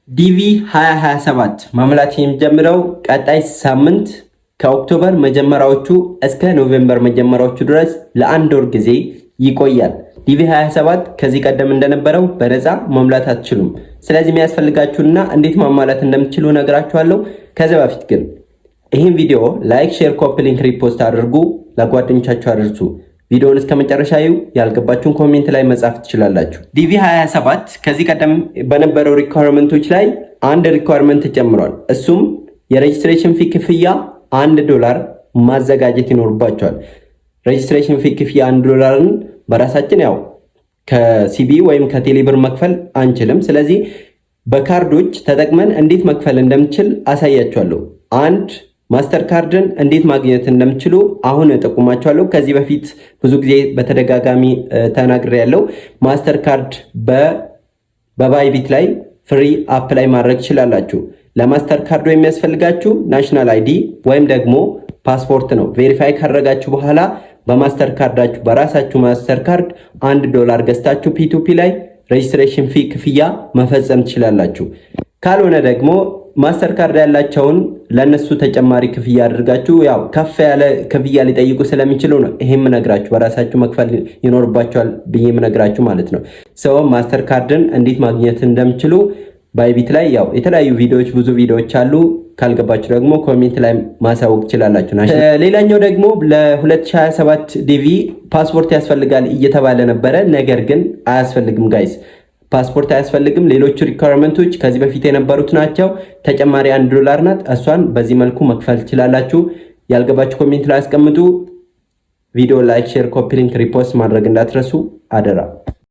ዲቪ 2027 መሙላት የሚጀምረው ቀጣይ ሳምንት ከ October መጀመሪያዎቹ እስከ November መጀመሪያዎቹ ድረስ ለአንድ ወር ጊዜ ይቆያል። ዲቪ 27 ከዚህ ቀደም እንደነበረው በነፃ መሙላት አትችሉም። ስለዚህ የሚያስፈልጋችሁና እንዴት ማሟላት እንደምትችሉ እነግራችኋለሁ። ከዚያ በፊት ግን ይህን ቪዲዮ like፣ share፣ copy link፣ repost አድርጉ፣ ለጓደኞቻችሁ አድርሱ። ቪዲዮውን እስከ መጨረሻ እዩ። ያልገባችሁን comment ላይ መጻፍ ትችላላችሁ። ዲቪ 27 ከዚህ ቀደም በነበረው requirement ኦች ላይ አንድ requirement ተጨምሯል። እሱም የ registration fee ክፍያ $1 ማዘጋጀት ይኖርባችኋል። Registration fee ክፍያ $1ን በራሳችን ያው ከ CBE ወይም ከቴሌብር መክፈል አንችልም። ስለዚህ በካርዶች ተጠቅመን እንዴት መክፈል እንደምችል አሳያችኋለሁ። አንድ ማስተር ካርድን እንዴት ማግኘት እንደምትችሉ አሁን እጠቁማችኋለሁ። ከዚህ በፊት ብዙ ጊዜ በተደጋጋሚ ተናግሬያለሁ። ማስተር ካርድ በ Bybit ላይ free apply ማድረግ ትችላላችሁ። ለማስተር ካርዱ የሚያስፈልጋችሁ national ID ወይም ደግሞ ፓስፖርት ነው። Verify ካደረጋችሁ በኋላ በማስተር ካርዳችሁ፣ በራሳችሁ ማስተር ካርድ $1 ገዝታችሁ P2P ላይ registration fee ክፍያ መፈጸም ትችላላችሁ። ካልሆነ ደግሞ ማስተር ካርድ ያላቸውን ለእነሱ ተጨማሪ ክፍያ አድርጋችሁ፣ ያው ከፍ ያለ ክፍያ ሊጠይቁ ስለሚችሉ ነው ይሄ የምነግራችሁ፣ በራሳችሁ መክፈል ይኖርባችኋል ብዬ የምነግራችሁ ማለት ነው። So ማስተር ካርድን እንዴት ማግኘት እንደምትችሉ Bybit ላይ ያው የተለያዩ ቪዲዮዎች፣ ብዙ ቪዲዮዎች አሉ። ካልገባችሁ ደግሞ comment ላይ ማሳወቅ ትችላላችሁ። ሌላኛው ደግሞ ለ2027 ዲቪ ፓስፖርት ያስፈልጋል እየተባለ ነበረ። ነገር ግን አያስፈልግም guys፣ ፓስፖርት አያስፈልግም። ሌሎቹ requirement ኦች ከዚህ በፊት የነበሩት ናቸው። ተጨማሪ $1 ናት። እሷን በዚህ መልኩ መክፈል ትችላላችሁ። ያልገባችሁ comment ላይ አስቀምጡ። ቪዲዮ like፣ share፣ copy link፣ repost ማድረግ እንዳትረሱ አደራ።